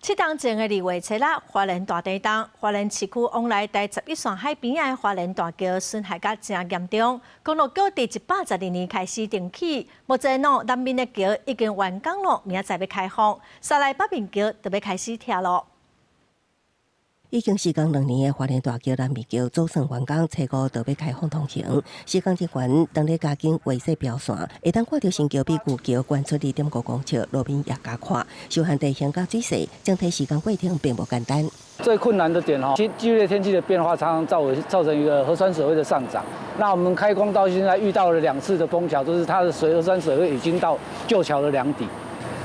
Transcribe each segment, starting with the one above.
7冬前的2月7日，花蓮大地震，花蓮市區往來台11線海邊的花蓮大橋損害甲誠嚴重。公路局佇112年開始重起，目前哦南面的橋已經完工咯，明仔載欲開放，煞來北面橋就欲開始拆咯。已經施工2年的花蓮大橋南面橋總算完工，初五就欲開放通行。施工人員當咧加緊畫設標線，會當看著新橋比舊橋懸出2.5公尺，路面也加寬。受限地形佮水勢，整體施工過程並無簡單。最困難的點吼，劇烈天氣的變化常常造成一個河川水位的上漲。那我們開工到現在遇到了兩次的封橋，就是它的河川水位已經到舊橋的兩底。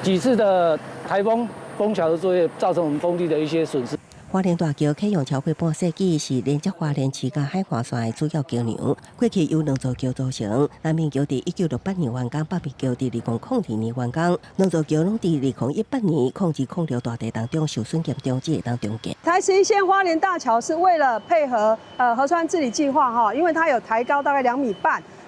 幾次的颱風封橋的作業，造成我們工地的一些損失。花蓮大橋啟用超過半世紀，是連接花蓮市佮海岸線的主要橋梁。過去由兩座橋組成，南面橋佇1968年完工，北面橋佇2002年完工。兩座橋攏佇2018年02/06大地震中受損嚴重，才會當重建。台11線花蓮大橋是為了配合河川治理計劃哈，因為它有抬高大概2.5米，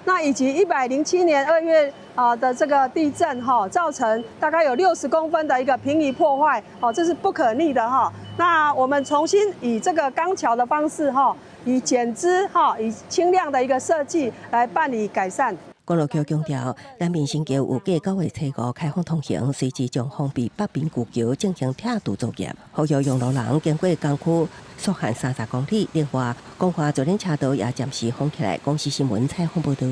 那以及107年2月啊的這個地震哈，造成大概有60公分的一個平移破壞，哦，這是不可逆的哈。那我們重新以這個鋼橋的方式哈，以減資哈，以輕量的一個設計來辦理改善。公路局強調，南面新橋預計9月初五開放通行，隨即將封閉北面舊橋進行拆除作業，呼籲用路人經過工區縮限30公里。另外，光華左輪車道也暫時封起來。公視新聞採訪報導。